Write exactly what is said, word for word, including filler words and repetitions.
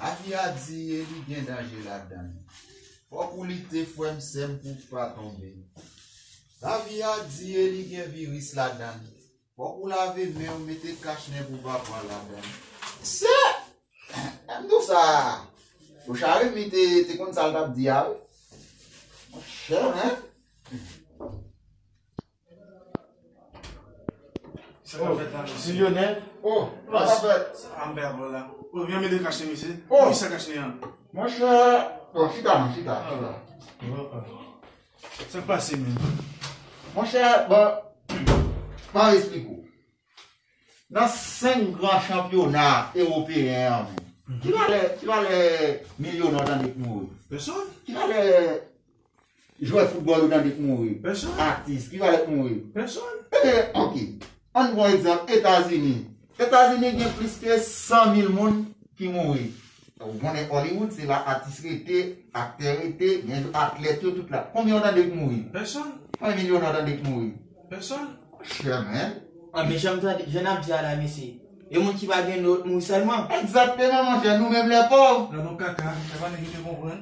Lavi a di e li gen danje ladan l. Fòk ou lite, frè m, sè m, pou w pa tonbe. Lavi a di e li gen viris ladan l. Fòk ou lave men w, mete kach nen pou w pa pran ladan l. Se, m di w sa. Bouch a Remi te, te konn sa l t ap di a, wi. Monchè, men. Sa k ap fèt la, mesye? Milyonè. Oh, sa k ap fèt? Sa m fè avè w la. Ou byen mete kach nen, mesye? Oh. Wi, sa kach nen an. Monchè, bon, chita non, chita, chita. Sa k pase menm? Monchè, bon, m ap esplike w. Nan senk gran chanpyona ewopeyen an menm, ki valè, ki valè milyonè w tande k mouri? Pèsòn. Ki valè jwè foutbòl ou tande k mouri? Pèsòn. Atis, ki valè k mouri? Pèsòn. Ebyen, oke. Ann pran egzanp, Etazini. Etazini gen plis ke san mil moun ki mouri. Ou konnen Hollywood, se la atis rete, aktè rete, gen atlèt yo, tout la. Konbyen w tande k mouri? Pèsòn. Konbyen milyonè w tande k mouri? Pèsòn. Chè, men. Ah, men jan m tande, jan n ap di a la, mesye. E moun ki pa gen dlo mouri sèlman. Egzakteman, monchè, nou menm lè pòv. Nan nou kaka, sa pa nèg ki te konprann.